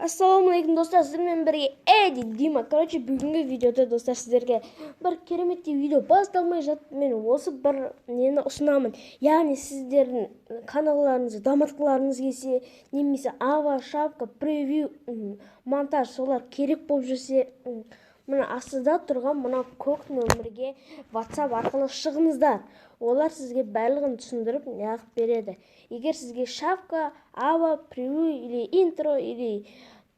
Ассалаумағалейкум достар, сіздермен бірге Эдди Дима. Короче, бүгінгі видеода достар сіздерге бір кереметтей видео басталмай жатып, мен осы бір нені ұсынамын. Яғни сіздердің каналдарыңызды дамытқыларыңыз келсе, немесе ава, шапка, превью, монтаж солар керек болып жүрсе, мына астыда тұрған мына көк нөмірге WhatsApp арқылы шығыңыздар. Олар сізге барлығын түсіндіріп неғып береді. Егер сізге шапка, ава, превью или интро или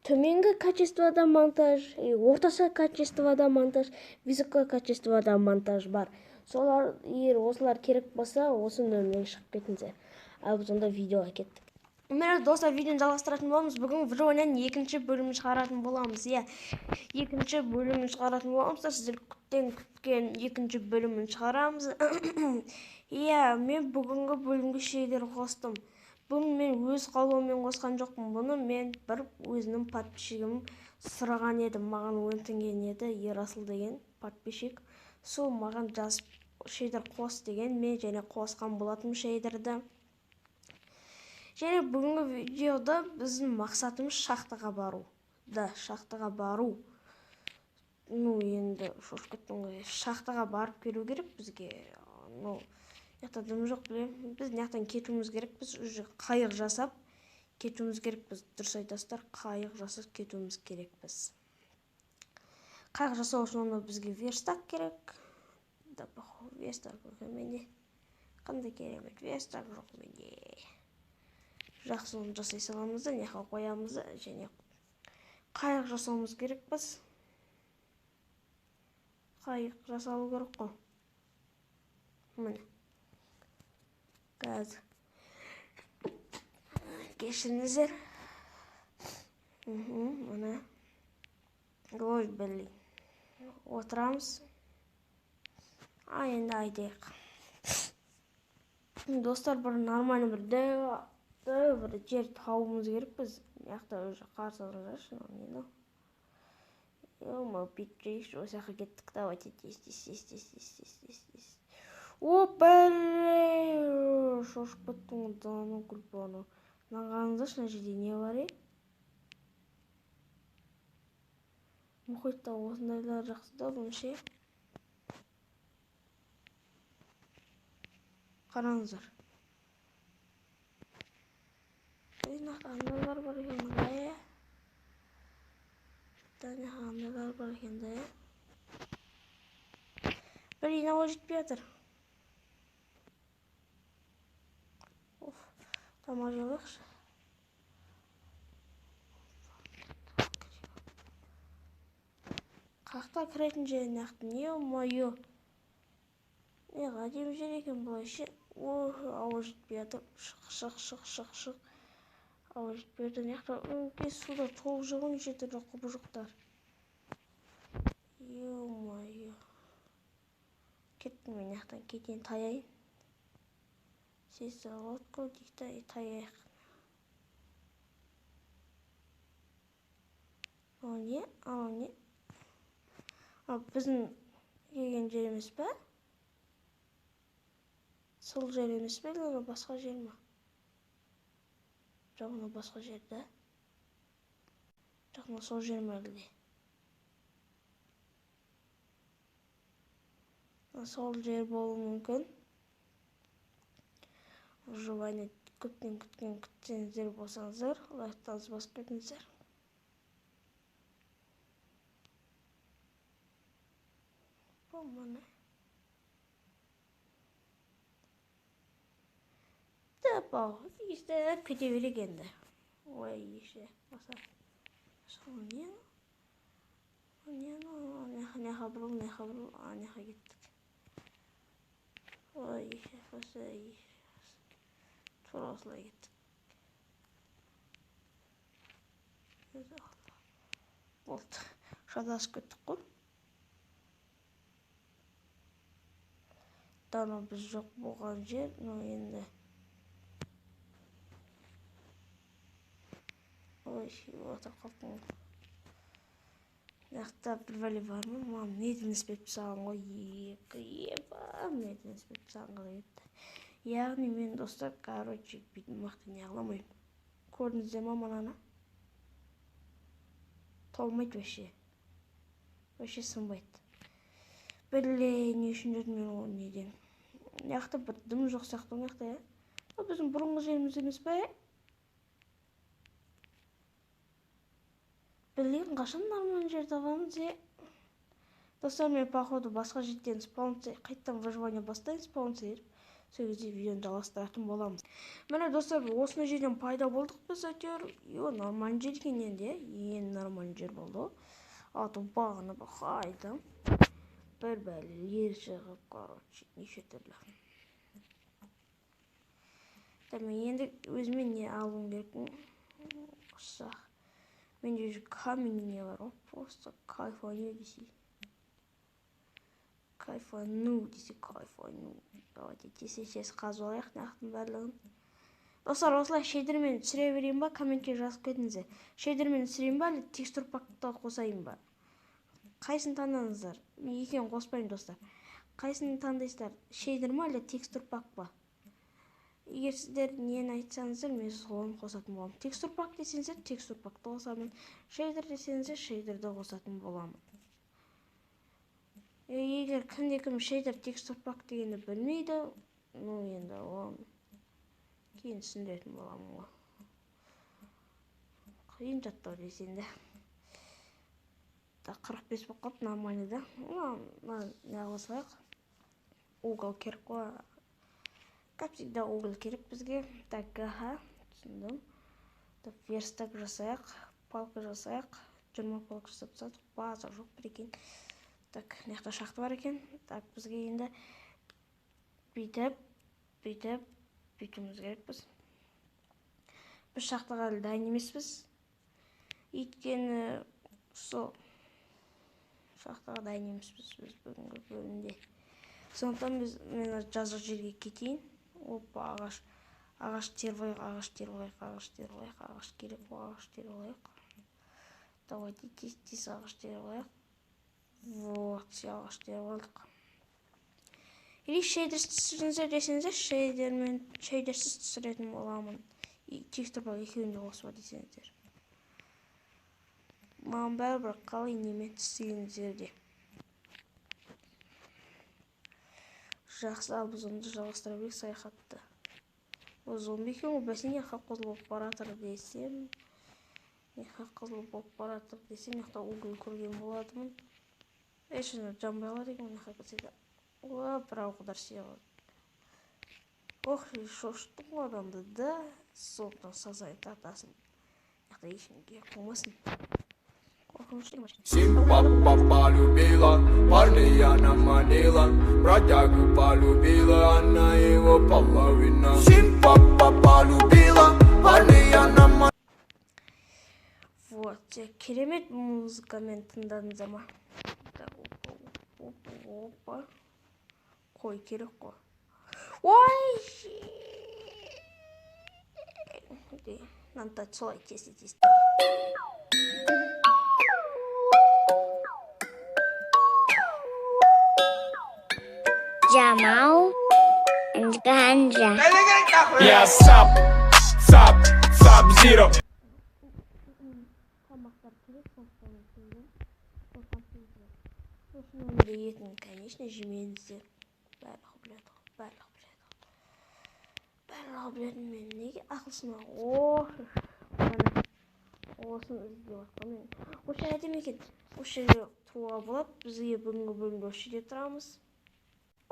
төменгі качествода монтаж, или орташа качествода монтаж, высокое качествода монтаж бар. Солар, егер осылар керек болса, осы нөмірге шығып кетіңіздер. Ал біз онда видеоға кеттік. Міне достар, видеоны жалғастыратын боламыз. Бүгін Вроняның екінші бөлімін шығаратын боламыз. Иә, екінші бөлімін шығаратын боламыз. Сіздер күткен екінші бөлімін шығарамыз. Иә, мен бүгінгі бөлімге шейдер қостым. Бұны мен өз қалауыммен қосқан жоқпын. Бұны мен бір өзімнің подписчигім сұраған едім. Маған өтінген еді, Ерасыл деген подписчик. Сол маған жазып шейдер қос деген, мен және қосқан болатынмын шейдерді. Және бүгінгі видеода біздің мақсатымыз шахтаға бару. Да, шахтаға бару. Ну, енді шошып кеттім ғой. Шахтаға барып келу керек бізге. Ну, мына дым жоқ білемін. Біз мына жақтан кетуіміз керек. Біз уже қайық жасап кетуіміз керек. Біз дұрыс айтасыздар, қайық жасап кетуіміз керек біз. Қайық жасау үшін онда бізге верстак керек. Да, походу, верстак жоқ менде. Қандай керемет, верстак жоқ менде. Жақсы, оны жасай саламыз да, мына жаққа қоямыз да, және қайық жасауымыз керек біз. Қайық жасалу керек қой. Міне. Қазір. Кешіріңіздер. Міне. Ой, блин. Отырамыз. А, енді айдайық. Достар, бір нормальный бір дәу бір жер табуымыз керек біз. Мына жақта уже қар салып жатыр, мынау не мынау? Ё-моё, бүйтіп жүрейікші, осы жаққа кеттік. Давайте тез, тез, тез, тез, тез, тез, тез, тез. О, бәле, шошып кеттім ғой, да ну гүлбану. Мынаны қараңыздаршы, мына жерде не бар, е? Мұхитта осындайлар жақсы да бұны ше. Қараңыздар. Андайлар бар екен да, е? Андайлар бар екен да, е? Бір инауға жетпей жатыр. Оф, тамақ жеп алайықшы. Қақта кіретін жер мына жақта, е-мое. Не әдемі жер екен бұлай ше. Ох, ауа жетпей жатыр. Шық, шық, шық, шық, шық. Ауа жетпей жатыр. Мына жақта өңкей суда толып жүр ғой неше түрлі құбыжықтар. Е-мое. Кеттім мен мына жақтан, кетейін, таяйын. Сесі лодка дейік та, таяйық. Анау не? Анау не? А, біздің келген жер емес пе? Сол жер емес пе, әлде анау басқа жер ма? Жоқ, анау басқа жер да. Жоқ, анау сол жер ма әлде? Мына сол жер болуы мүмкін. Уже война көптен күткен күтсеңіздер болсаңыздар, лайктарыңызды басып кетіңіздер. Бұл міне. Тапау, естіп кете берейік енді. Ой, еше, баса. Сол не? Не, не, не хабру, не хабру, а не кеттік. Ой, еше, баса, еше. Тура осылай кеттік. Болды. Шатасып кеттік қой. Дана біз жоқ болған жер, но енді. Ой, отырып қалыппын ғой. Мына жақта бір бәле бар ма? Маған неден іспетіп тастаған ғой. Екі, еба, неден іспетіп тастаған қалай кетті. Яғни мен достар, короче, бүйтіп мықты не қыла алмаймын. Көрдіңіздер ма мынаны? Толмайды вообще. Вообще сынбайды. Блин, не үшін жүрдім мен ол неден. Мына жақта бір дым жоқ сияқты мына жақта, иә. Ол біздің бұрынғы жеріміз емес пе? Блин, қашан нормальный жер табамыз, е? Достар, мен походу басқа жерден спаун, қайтадан выживание бастайын, спаун етіп, сол кезде видеоны жалғастыратын боламыз. Міне, достар, осындай жерден пайда болдық біз әйтеуір. Йо, нормальный жер екен енді, иә? Ең нормальный жер болды ғой. А то бағана бір қайда бір бәлелер шығып, короче, неше түрлі. Так, мен енді өзіме не алуым керекпін? Ұсақ. Менде уже камень не бар ғой, просто кайфану десе. Кайфану десе, кайфану. Давайте тез-тез қазып алайық нақтың барлығын. Достар, осылай шейдермен түсіре берейін ба? Комментке жазып кетіңіздер. Шейдермен түсірейін ба, әлде текстур пакты қосайын ба? Қайсысын таңдаңыздар? Мен екеуін қоспаймын, достар. Қайсысын таңдайсыздар? Шейдер ма, әлде текстур пак па? Егер сіздер нені айтсаңыздар, мен соны қосатын боламын. Текстур пак десеңіздер, текстур пакты қосамын. Шейдер десеңіздер, шейдерді қосатын боламын. Егер кімде-кім шейдер, текстур пак дегенді білмейді, ну енді оны кейін түсіндіретін боламын ғой. Қиын жаттау десең де. Так, 45 болып қалды, нормально да. Мына не қосайық? Угол керек қой. Как всегда, угол керек бізге. Так, аха, түсіндім. Так, верстак жасайық, палка жасайық. 20 палка жасап тастадық. База жоқ, прикинь. Так, мына жақта шахта бар екен. Так, бізге енді бүйтіп, бүйтіп, бүйтуіміз керекпіз. Біз шахтаға әлі дайын емеспіз. Өйткені сол шахтаға дайын емеспіз біз бүгінгі бөлімде. Сондықтан мен жазық жерге кетейін. Опа, ағаш, ағаш теріп алайық, ағаш теріп алайық, ағаш теріп алайық, ағаш керек қой, ағаш теріп алайық. Давайте тез-тез ағаш теріп алайық. Вот, все, ағаш теріп алдық. Или шейдерсіз түсіріңіздер десеңіздер, шейдерсіз түсіретін боламын. И текстур пак екеуін де қосып десеңіздер. Маған бәрібір қалай немен түсірсеңіздер де. Жақсы, ал біз онда жалғастыра берейік саяхатты. О, зомби екен ғой, бәсе не қап-қызыл болып баратыр десем, не қап-қызыл болып баратыр десем, мына жақта угол көрген болатынмын. Ей, шыны жанбай қалады екен, мына жаққа келсе де. О, бір ауқыдар сүйе. Ох, шошыттым ғой адамды, да? Сондықтан сазайын тартасың. Мына жақта ешкім керек болмасын. Симпа полюбила, парня она манила, бродягу полюбила, она его половина. Симпа полюбила, парня она манила. Вот, керемет музыкамен тыңдадыңыздар ма? Так, опа, опа, опа. Қой, керек қой. Ой! Мынаны солай тез-тез. Jamal and Ganja. Я сап, сап, сап, зиро. Тамақтар керек, сондықтан келдім. Сосын өмірде етін, конечно, жемеңіздер. Барлығы біледі ғой, барлығы біледі ғой. Барлығы біледі, мен неге ақылсың? Ох, міне, осыны іздеп жатқан мен. Осы жер әдемі екен. Осы жерге тұруға болады. Бізге бүгінгі бөлімде осы жерде тұрамыз.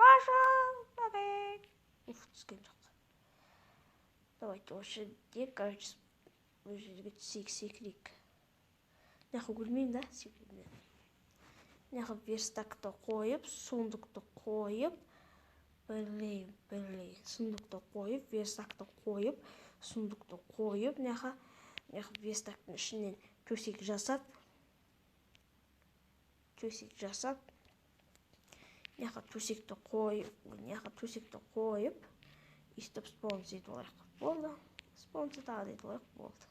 Пошел нафиг. Уф, түскен жоқ. Давайте осы жерде, короче, осы жерге түсейік, секірейік. Мына жаққа өлмеймін да, секірейін. Мына жаққа верстакты қойып, сундукты қойып, блин, блин, сундукты қойып, верстакты қойып, сундукты қойып, мына жаққа верстактың ішінен төсек жасап, төсек жасап, мына жаққа төсекті қойып, мына жаққа төсекті қойып, өйстіп спаун етіп алайық. Болды. Спаун тағы да етіп алайық. Болды.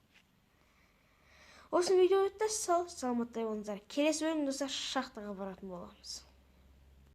Осы видео өтті. Сау, саламаттай болыңыздар. Келесі бөлімде достар шахтаға баратын боламыз.